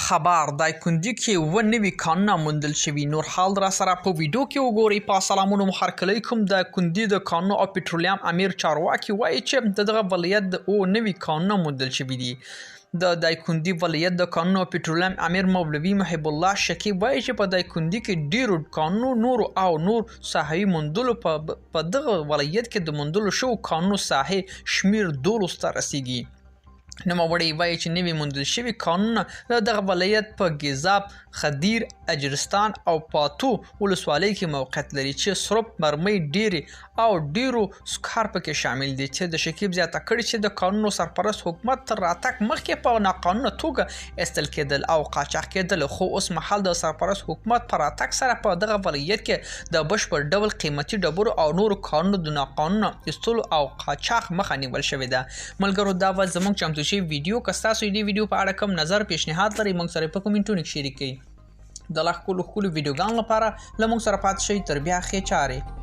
خبر دایکندي کې 97 کانونه موندل شوي. نور حال را سره په ویډیو کې وګورئ. په سلامونو مو هرکلی کوم. د کندي د کانونو او پټرولیم امیر چارواکي وایي چې د دغه ولایت د 97 کانونه موندل شوي دي. د دایکندي ولایت د کانونو او پټرولیم امیر مولوي محب الله شکیب وایي چې په دایکندي کې ډیرو کانونو نورو او نور ساحوي موندلو په دغه ولایت کې د موندلو شوو کانونو ساحې شمیر 12 ته رسیږي. نوموړی وایي چې نوي موندل شوي کانونه د دغه ولایت په ګیزاب، خدیر، اجرستان او پاتو ولسوالۍ کې موقعیت لري چې سرب، مرمۍ، ډېرې او ډېرو سکار پکې شامل دي. چې د شکیب زیاته کړې چې د کانونو سرپرست حکومت تر راتګ مخکې په ناقانونه توګه ایستل کېدل او قاچاق کېدل، خو اوس مهال د سرپرست حکومت په راتګ سره په دغه ولایت کې د بشپړ ډول قیمتي ډبرو او نورو کانونو د ناقانونه ایستلو او قاچاق مخه نیول شوې ده. ملګرو، دا وه زموږ چمتو شوې ویډیو. که ستاسو دې ویډیو په اړه کوم نظر پیشنهاد لرئ، موږ سره په کومنټونو کې شریک کړئ. د لا ښکلو ښکلو ویډیوګانو لپاره له موږ سره پاتې شئ. تر بیا ښې چارې.